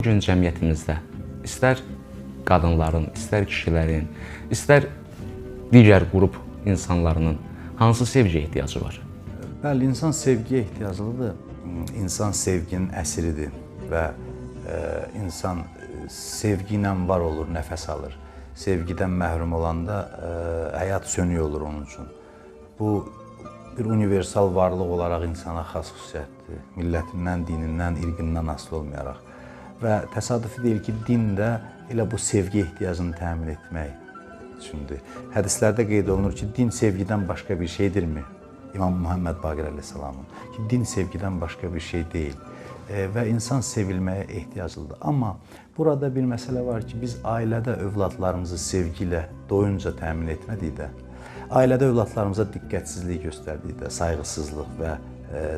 Bu gün cəmiyyətimizdə istər qadınların, istər kişilərin, istər digər qrup insanlarının hansı sevgiyə ehtiyacı var? Bəli, insan sevgiyə ehtiyaclıdır. İnsan sevginin əsiridir və insan sevgi ilə var olur, nəfəs alır. Sevgidən məhrum olanda həyat sönük olur onun üçün. Bu bir universal varlıq olaraq insana xas xüsusiyyətdir. Millətindən, dinindən, irqindən asılı olmayaraq. Və təsadüfi deyil ki, din də elə bu sevgi ehtiyacını təmin etmək üçündür. Hədislərdə qeyd olunur ki, din sevgidən başqa bir şeydirmi? İmam Muhammed Baqir əleyhissalamın ki, din sevgidən başqa bir şey deyil və insan sevilməyə ehtiyaclıdır. Amma burada bir məsələ var ki, biz ailədə övladlarımızı sevgi ilə doyunca təmin etmədikdə, ailədə övladlarımıza diqqətsizlik göstərdikdə, sayğısızlıq və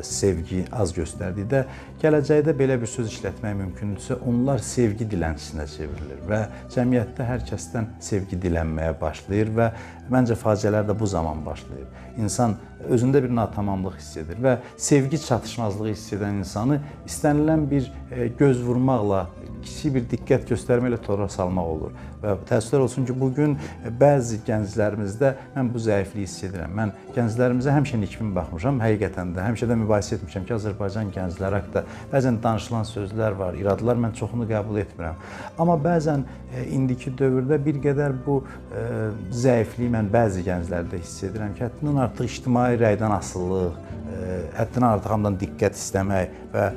sevgi az göstərdikdə, gələcəkdə belə bir söz işlətmək mümkündürsə, onlar sevgi dilənçisinə çevrilir və cəmiyyətdə hər kəsdən sevgi dilənməyə başlayır və məncə faciələr də bu zaman başlayır. İnsan özündə bir natamamlıq hiss edir və sevgi çatışmazlığı hiss edən insanı istənilən bir göz vurmaqla, kiçik bir diqqət göstərməklə tora salmaq olur. Və təəssüflər olsun ki, bugün bəzi gənclərimizdə mən bu zəifliyi hiss edirəm. Mən gənclərimizə həmişə nikbin baxmışam, həqiqətən də həmişə də mübahisə etmişəm ki, Azərbaycan gəncləri haqqında bəzən danışılan sözlər var, iradlar, mən çoxunu qəbul etmirəm. Amma bəzən indiki dövrdə bir qədər bu zəifliyi mən bəzi gənclərdə hiss edirəm ki, həddindən artıq ictimai rəydən asılılıq, həddindən artıq hamıdan diqqət istəmək və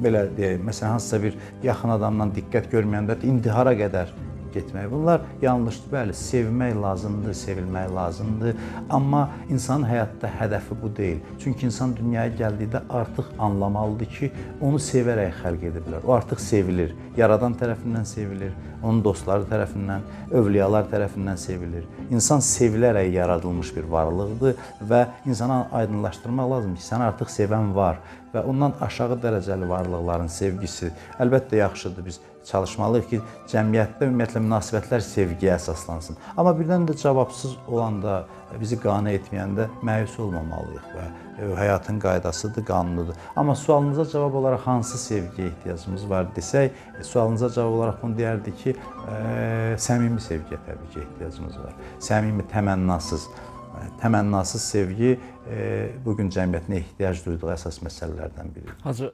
belə deyək, məsələn, hansısa bir yaxın adamdan diqqət görməyəndə intihara qədər getmək. Bunlar yanlışdır. Bəli, sevmək lazımdır, sevilmək lazımdır. Amma insanın həyatda hədəfi bu deyil. Çünki insan dünyaya gəldikdə artıq anlamalıdır ki, onu sevərək xəlq ediblər. O artıq sevilir. Yaradan tərəfindən sevilir, onun dostları tərəfindən, övliyalar tərəfindən sevilir. İnsan sevilərək yaradılmış bir varlıqdır və insana aydınlaşdırmaq lazımdır ki, səni artıq sevən var və ondan aşağı dərəcəli varlıqların sevgisi əlbəttə yaxşıdır. Biz çalışmalıyıq ki, cəmiyyətdə ümumiyyətlə münasibətlər sevgiyə əsaslansın. Amma birdən də cavabsız olanda, bizi qane etməyəndə məyus olmamalıyıq və həyatın qaydasıdır, qanunudur. Amma sualınıza cavab olaraq hansı sevgiyə ehtiyacımız var desək, sualınıza cavab olaraq bunu deyərdik ki, səmimi sevgiyə təbii ki ehtiyacımız var. Səmimi, təmənnasız. Təmənnasız sevgi bugün cəmiyyətin ehtiyac duyduğu əsas məsələlərdən biridir. Hacı